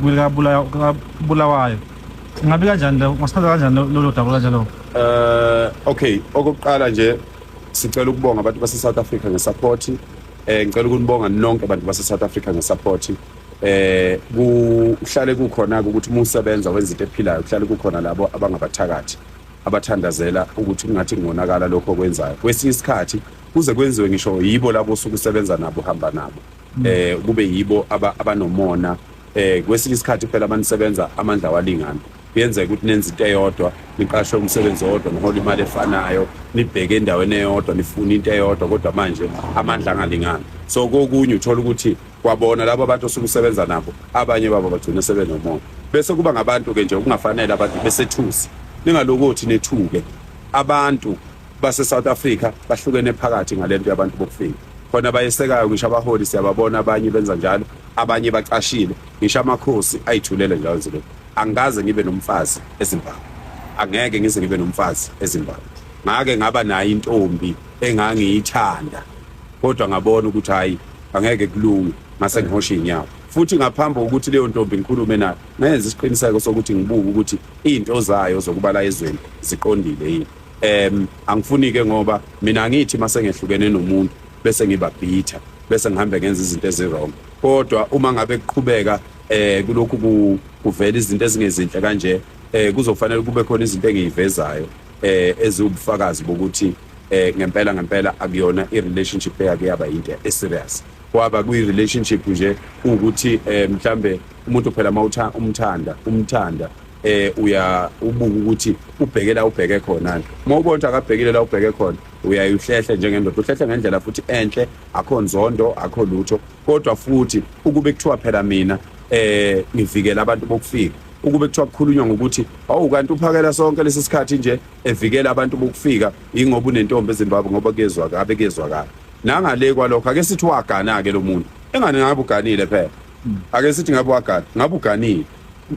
kwelikaBulawayo. Ngabe kanjani lo ngasichaza kanjani lolo daba kanjalo? Okay, okokuqala nje sicela ukubonga abantu base South Africa ngesupport. Ngicela ukunibonga nonke abantu base South Africa ngesupport. Kuhlale kukhona ukuthi uma usebenza wenza into ephilayo, kuhlale kukhona labo abangabathakathi abathandazela ukuthi kungathi kungonakala lokho okwenzayo. Kwesinye isikhathi kuze kwenziwe ngisho yibo labo osuke usebenza nabo, uhamba nabo, kube yibo abanomona. Kwesinye isikhathi phela abanisebenza amandla walingana, kuyenzeka ukuthi nenze into eyodwa, niqashwe umsebenzi owodwa, nihola imali efanayo, nibheke endaweni eyodwa, nifune into eyodwa, kodwa manje amandla angalingani. So kokunye uthola ukuthi kwabona labo abantu osuke usebenza nabo, abanye babo bagcina sebenomona, bese kuba ngabantu-ke nje okungafanele abantu besethusi. Ningalokothi nethuke, abantu base-South Africa bahlukene phakathi ngalento yabantu bokufika. Khona bayesekayo, ngisho abaholi siyababona, abanye benza njalo, abanye bacashile, ngisho amakhosi ayithulele njalo nje. Angikaze ngibe nomfazi eZimbabwe, angeke ngize ngibe nomfazi eZimbabwe. Ngake ngaba nayo intombi engangiyithanda, kodwa ngabona ukuthi hayi, angeke kulunge, ngase ngihosha inyawo. Futhi ngaphambi kokuthi leyo ntombi ngikhulume nayo, ngenza isiqiniseko sokuthi ngibuke ukuthi izinto zayo zokuba la ezweni ziqondile yini. Angifuni ke, ngoba mina angithi mase ngehlukene nomuntu bese ngiba bitter, bese ngihambe ngenza izinto ezi-wrong. Kodwa uma ngabe kuqhubeka kulokhu kuvela izinto ezingezinhle kanje, kuzofanele kube khona izinto engiyivezayo eziwubufakazi bokuthi ngempela ngempela akuyona i-relationship eyake yaba into e-serious. Kwaba kuyi-relationship nje ukuthi mhlambe umuntu phela mawutha umthanda umthanda, uya ubuka ukuthi ubheke la ubheke khona. Uma ubona ukuthi akabhekile la ubheke khona, uyayuhlehle njengendoda, uhlehle ngendlela futhi enhle, akho nzondo, akho lutho. Kodwa futhi ukube kuthiwa phela mina ngivikela abantu bokufika, ukube kuthiwa kukhulunywa ngokuthi awu, kanti uPhakela sonke lesi sikhathi nje evikela abantu bokufika ingoba unentombi eZimbabwe, ngoba kuyezwakala, abe kuyezwakala. Nangale kwalokho, ake sithi wagana ke lo muntu, engane ngabe uganile phela, ake sithi ngabe wagana, ngabe uganile.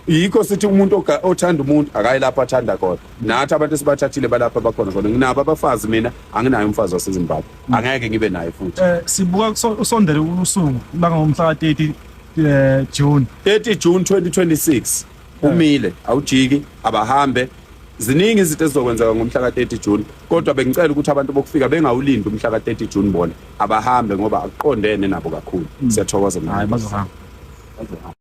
Yikho sithi umuntu othanda umuntu akayi lapho athanda khona. Nathi abantu esibathathile balapha bakhona khona. Nginabo abafazi, mina anginayo umfazi waseZimbabwe, angeke ngibe naye futhi. Sibuka usondele usuku langomhla ka-30 June. 30 June 2026 umile, awujiki, abahambe. Ziningi izinto ezizokwenzeka ngomhla ka-30 June, kodwa bengicela ukuthi abantu bokufika bengawulindi umhla ka-30 June, bona abahambe ngoba akuqondene nabo kakhulu. Siyathokoza. Hayi, bazohamba.